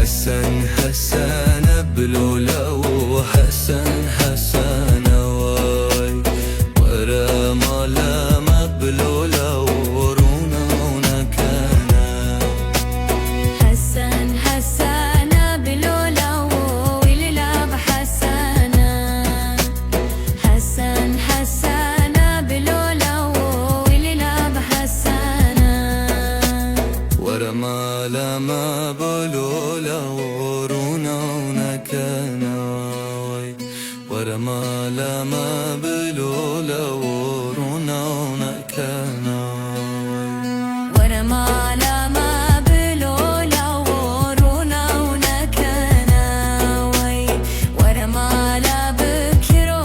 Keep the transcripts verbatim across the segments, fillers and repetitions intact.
Hesen, Hesene bi lola û Hesen, Hesene way. Were mala me bi lola û rûna û nekene. Hesen, Hesene bi lola û wî lila bi Hesene. Hesen, Hesene bi lola û wî lila bi Hesene. Were mala me bi lola û rûna û nekene way. Were mala me bi lola û rûna û nekene way. Were mala me bi lola û rûna û nekene way. Were mala bi kiro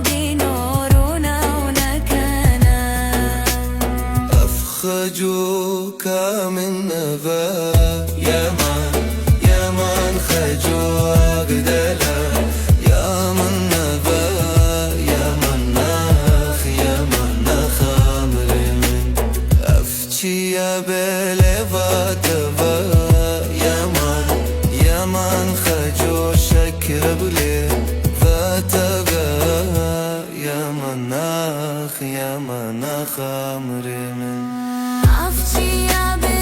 dîno rûna û nekene. Ev xecoka min neve, Yemen, Yemen xecoka dele. Yemen neve, Yemen nex, Yemen nex emrê min. Ev çiye bêlê vate ve, Yemen, Yemen xeco şekre bilê vate ve. Yemen nex, Yemen nex emrê min. Ev çiye bê